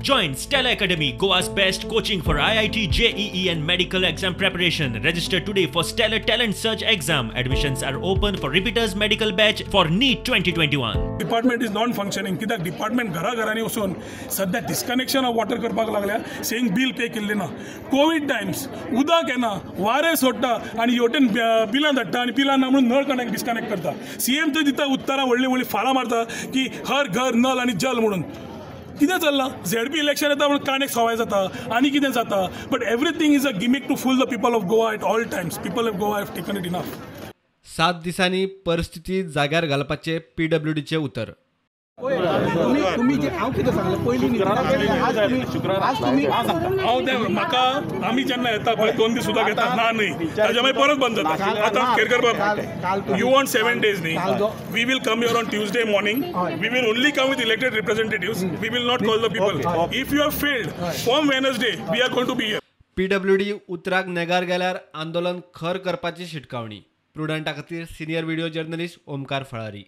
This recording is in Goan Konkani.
Join Stellar Academy, Goa's best coaching for IIT, JEE and medical exam preparation. Register today for Stellar Talent Search exam. Admissions are open for repeaters medical batch for NEET 2021. Department is non functioning कित्याक डिपार्टमेंट घरा घरांनी वचून सद्या डिस्कनेक्शन ऑफ वॉटर करपाक लागल्या, सेईंग बील पे केल्लें ना. कोवीड टायम्स उदक येना, वारें सोडटा आनी हेवटेन बिलां धाडटा आनी बिलां ना म्हणून नळ कनेक्ट डिस्कनेक्ट करता. सीएम थंय दिता उत्तरां, व्हडलीं व्हडलीं फाळां मारता की हर घर नल आनी जल म्हणून. कितें चल्लां? झेडपी इलेक्शन येता म्हणून काणेक सवाय जाता आनी कितें जाता, but everything is a gimmick to fool the people of Goa at all times. People of Goa have taken it enough. 7 दिसांनी परिस्थिती जाग्यार घालपाचें पीडब्ल्यूडीचें उतर. तुम्ही तुम्ही जे हांव कितें सांगलें पयलीं, आज तुम्ही हांव ते म्हाका आमी जेन्ना येता पळय, 2 दीस सुद्दां घेता ना न्हय, ताच्या मागीर परत बंद जाता. आतां केरकर बाब, you want 7 days न्ही? We will come here on Tuesday morning. We will only come with elected representatives. We will not call the people. If you have failed, from Wednesday we are going to be here. PWD उतराक नेगार गेल्यार आंदोलन खर करपाची शिटकावणी. प्रुडंटा खातीर सिनियर व्हिडिओ जर्नलिस्ट ओमकार फळारी.